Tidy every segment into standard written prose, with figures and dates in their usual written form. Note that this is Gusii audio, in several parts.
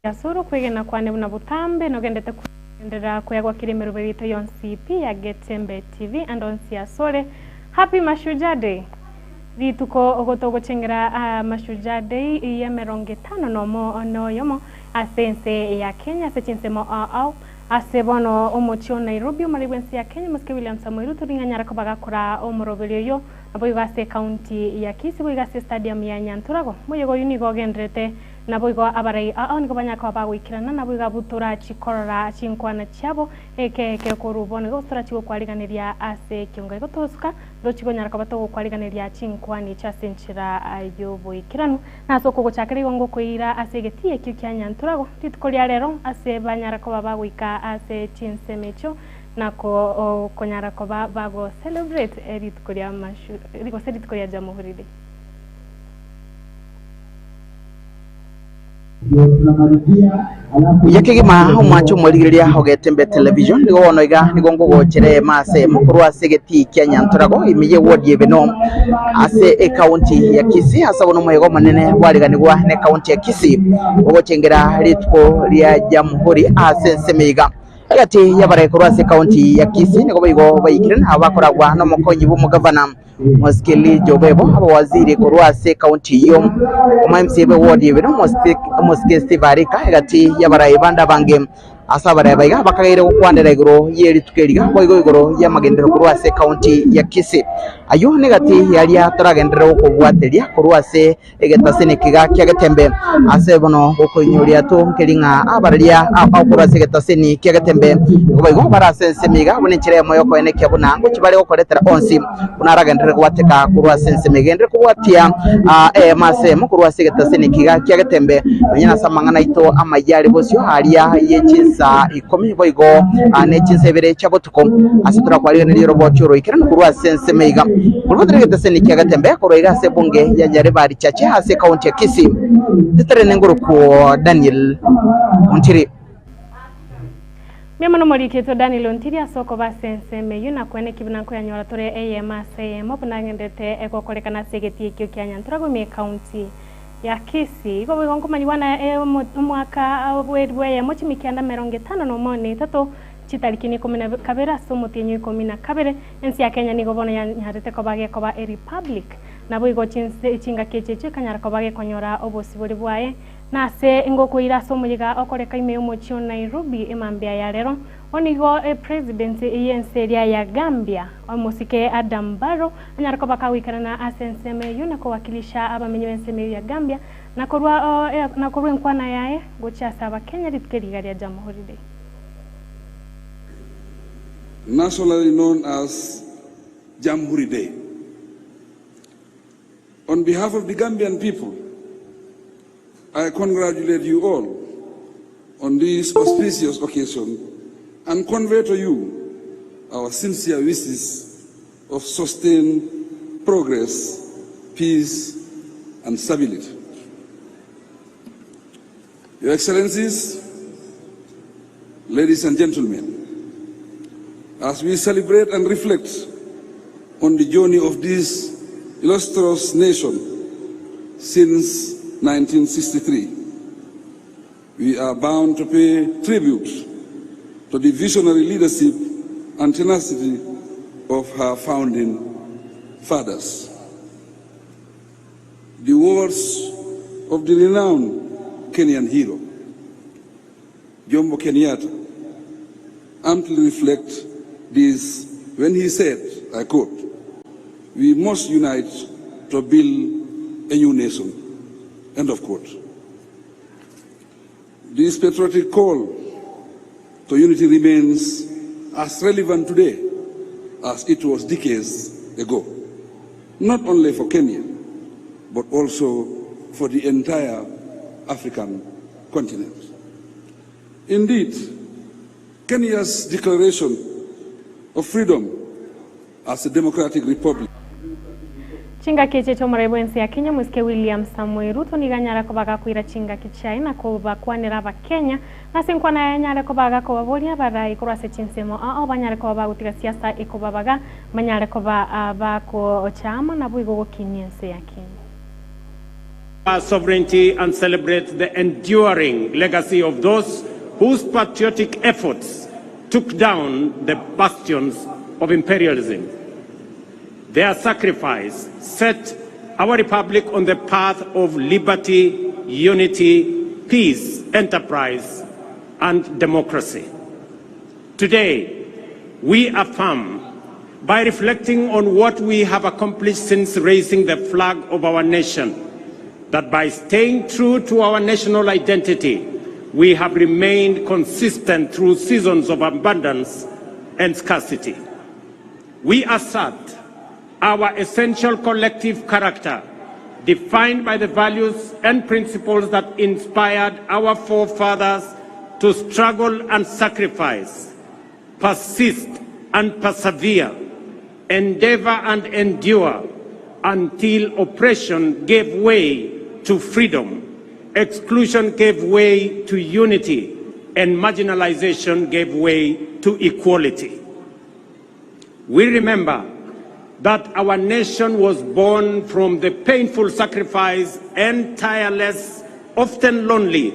Ase ore okwegena kwane buna botambe, nogendete kogenderera koyagwa kera emeroberi yaito yonsi pi ya Getembe TV ande onsi asore. Happy Mashujaa Day! Rituko gotogochengera Mashujaa Day y'emerongo etano nomo noyomo ase ense ya Kenya ase chinsemo ao ao. Ase bono omochie o Nairobi omoreri bw'ense ya Kenya Omosike William Samoei Ruto nigo anyare koba gakora omoroberi oyio naboigo ase ekaunti ya Kisii boigo ase estadium ya Nyanturago. Omoyega oyio nigo ogendererete Naboigo abarai ao nigo banyare koba bagoikerana, naboigo abwo torachie korora chinkwana chiabo, eke ekero korwa bono igo torachie gokwariganeria ase ekiongo igo tosuka, ntochie konyara koba togokwariganeria chinkwani echio ase enchera y'oboikeranu. Na ase okogochakera igo ngokoira ase egetii ekio kia Nyanturago rituko ria rero, ase banyare koba bagoika ase chinsemo echio, na konyara koba bago celebrate rituko ria mashu gose rituko ria Jamhuri Day. Buya kegima omwanche omorigereria ogetembe television nigo bono iga nigo ngogochera ema ase emo korwa ase egetii kia Nyantorago ime ye ward ya Ebeno ase ecounty ya Kisii ase abwo nomoyega omonene bwariganigwa ne county ya Kisii ogochengera rituko ria Jamhuri ase ensemo iga. Egati y'abarai korwa ase ecounty ya Kisii nigo boigo baikire na bakoragwa nomokonyi bw'omogavana Omosike Elijah Obebo, abawaziri korwa ase ekaunti eyio, omo-MCA bw'ewodi ya ibere omosike Steve Arika, egati y'abarai bande abange. Ase abarai aba iga bakageire gokwanera igoro ye rituko eri iga boigo igoro y'amagenderero korwa ase ekaunti ya Kisii. Ayio negati yaria toragenderere gokobwateria korwa ase Egetasini ekiga kia Getembe. Ase bono gokoinyoria to nkeri ng'a abararia ao korwa ase egetasini kia Getembe nigo boigo bare ase ensemo iga buna enchera eyemo y'okoenekia buna ngochia bare gokoretera onsi buna aragenderere gwateka korwa ase ensemo iga. Genderera kobwatia eyemo ase eyemo korwa ase egetasini ekiga kia Getembe nonya nase amang'ana aito amayia are bosio aria ye chinsa ikomi boigo ne chinsa ibere chia botuko ase torakwarigererie oroboti oroikeranu korwa ase ensemo iga. Korwa egetasini kia Getembe korwa iga ase ebunge ya Nyaribari Chache ase ekaunti ya Kisii, Tetere nengorokwo Daniel Ontiri. Mbuya mono moriketwe Daniel Ontiri ase okoba ase ensemo eyio na koenekia buna nkoyanyora tore eyemo ase eyemo buna agenderete gokorekana ase egetii ekio kia Nyanturagwa ime ekaunti ya Kisii. Igo boigo nkomanyigwa na omwaka bw'eyemo chimikianda 51 na etato Chitariki n'ikomi na kabere ase omotienyi o ikomi na kabere, ense ya Kenya nigo bono yanyarete koba gekoba eRepublic. Naboigo chinse chingaki echi echio ekanyara koba gekonyora obosibore bwaye. Na ase ngokoira ase omoyega okoreka ime y'omochie o Nairobi emambia ya rero, bono igo epresident y'ense eria ya Gambia, omosike Adam Barrow, anyare koba kagoikerana ase ensemo eyio na kowakilisha abamenyi b'ensemo eyio ya Gambia na korwa na korwa enkwana yaye gochia ase abakenya rituko eri iga ria Jamhuri Day. Nationally known as Jamhuri Day. On behalf of the Gambian people, I congratulate you all on this auspicious occasion and convey to you our sincere wishes of sustained progress, peace, and stability. Your Excellencies, ladies and gentlemen, as we celebrate and reflect on the journey of this illustrious nation since 1963, we are bound to pay tribute to the visionary leadership and tenacity of her founding fathers. The words of the renowned Kenyan hero, Jomo Kenyatta, amply reflect this when he said, I quote, we must unite to build a new nation, end of quote. This patriotic call to unity remains as relevant today as it was decades ago, not only for Kenya, but also for the entire African continent. Indeed, Kenya's declaration of freedom as a democratic republic. Chingaki echi echi'omorai bw'ense ya Kenya, Omosike William Samoei Ruto nigo anyare koba gakoira chingaki chiaye na kobakwanera Abakenya, na ase enkwana yaye anyare koba gakobaboria abarai korwa ase chinsemo ao banyare koba bagotiga siasa ekobabaga, banyare koba bagocha amo naboigo gokinia ense ya Kenya. Our sovereignty and celebrate the enduring legacy of those whose patriotic efforts took down the bastions of imperialism. Their sacrifice set our republic on the path of liberty, unity, peace, enterprise, and democracy. Today, we affirm by reflecting on what we have accomplished since raising the flag of our nation, that by staying true to our national identity, we have remained consistent through seasons of abundance and scarcity. We assert our essential collective character, defined by the values and principles that inspired our forefathers to struggle and sacrifice, persist and persevere, endeavor and endure until oppression gave way to freedom, exclusion gave way to unity, and marginalization gave way to equality. We remember that our nation was born from the painful sacrifice and tireless, often lonely,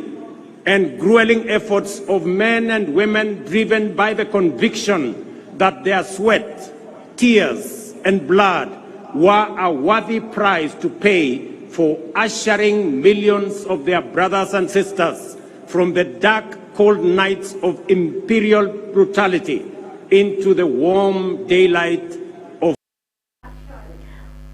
and grueling efforts of men and women driven by the conviction that their sweat, tears, and blood were a worthy price to pay for ushering millions of their brothers and sisters from the dark, cold nights of imperial brutality into the warm daylight of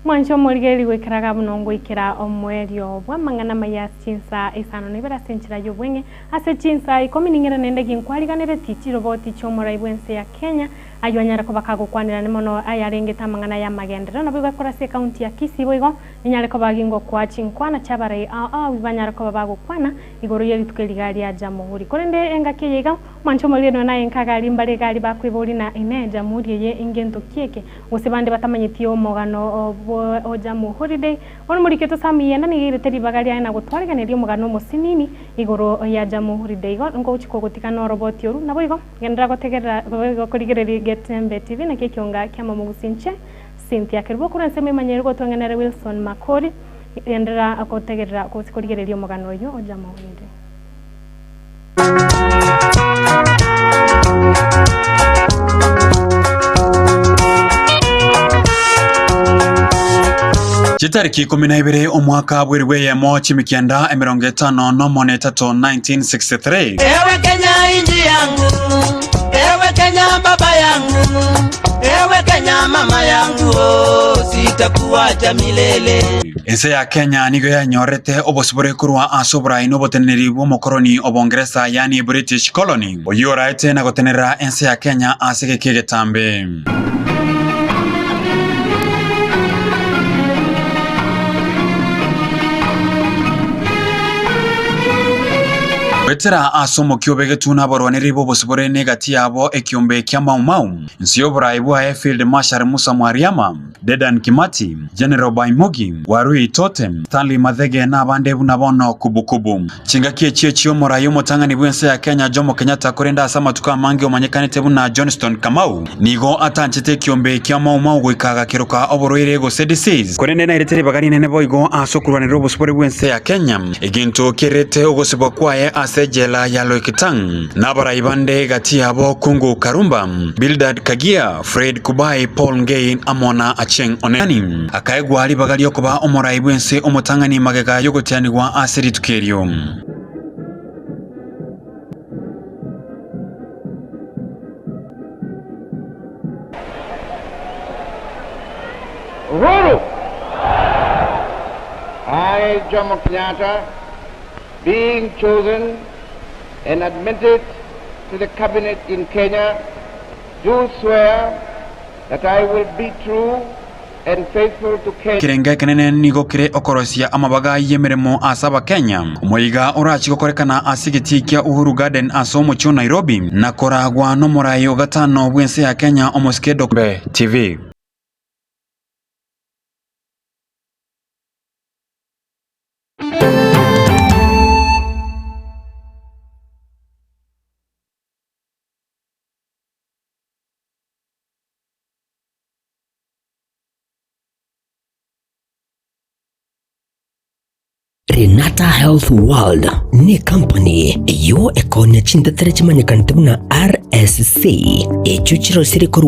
Mwanche omorigereria goikeraga buna ongoikera omoerio bw'amang'ana amaya ase chinsa isano na ibere ase enchera y'obweng'e ase chinsa ikomi ning'ina naende ginkwariganereti chiroboti chi'omorai bw'ense ya Kenya ayio anyare koba kagokwanerane mono ayarengete amang'ana y'amagenderero naboigo akore ase ekaunti ya Kisii boigo ninyare koba gingokoa chinkwana chi'abarai ao ao banyare koba bagokwana igoro ye rituko eriga ria Jamuhuri. Korende engaki eye iga, omwanche omoriri nonya naye nkagari mbare egari bakweboria na Inee, Jamuhuri eye ingento ki eke? Gose bande batamanyeti omogano o Jamuhuri Day. Bono omoriki oito Sam Yenda nigo airete ribaga riaye na gotwariganeria omogano omosinini igoro ya Jamuhuri Day. Igo ngochia kogotiga noroboti oru. Naboigo genderera gotegerera boigo korigereria Getembe TV naki ekionga ki'amamogusi inche Cynthia Kerubo korwa ensemo emanyereri gotweng'enere Wilson Makori. Genderera gotegerera gose korigereria omogano oyio o Jamuhuri. Chitariki ikomi na ibere omwaka bw'eribu eyemo chimikianda 51 na etato 1963. Ewe Kenya inji yangu, ewe Kenya baba yangu, ewe Kenya mama yangu, oh, sitakuacha milele. Ense ya Kenya nigo yanyorete obosibore korwa ase oborai na oboteneneri bw'omokoroni o Bongeresa yaani British Colony, oyio oraete na gotenerera ense ya Kenya ase egeka egetambe. Goetera ase omokia obegetwe nabarwaneri b'obosibore na egati yabo ekiombe kia Mau Mau, inse y'oborai bwaye Field Marshal Musa Mwariama, Dedan Kimathi, General Baimugi, Warui Totem, Stanley Mathege na abande buna bono kubukubu. Chingaki echio chi'omorai omotang'ani bw'ense ya Kenya Jomo Kenyatta korende ase amatuko amange omanyekanete buna Johnston Kamau, nigo atanchete ekiombe kia Mau Mau goika agakeroka oborwaire gose disease. Korende nairete ribaga rinene boigo ase okorwanerera obosibore bw'ense ya Kenya, egento kerete ogosibwa kwaye ase ejela ya Loikitang na abarai bande gati yabo Kungu Karumba, Bildad Kagia, Fred Kubai, Paul Ngei amo na Achieng' Oneni. Akaegwa ribaga riokoba omorai bw'ense omotang'ani magega y'ogotianigwa ase rituko erio. Uhuru! I, Jomo Kenyatta, being chosen and admitted to the cabinet in Kenya, do swear that I will be true and faithful to Kenya. Ekerengo ekenene nigo kere okorosia amabaga y'emeremo ase Abakenya. Omoiga orachi gokorekana ase egetii kia Uhuru Garden ase omochie o Nairobi na koragwa nomorai o gatano bw'ense ya Kenya omosike Dr. TV. Renata Health World necompany eyio ekoonia chintetere chimanyekanete buna RSC, echio chirosirie korwa.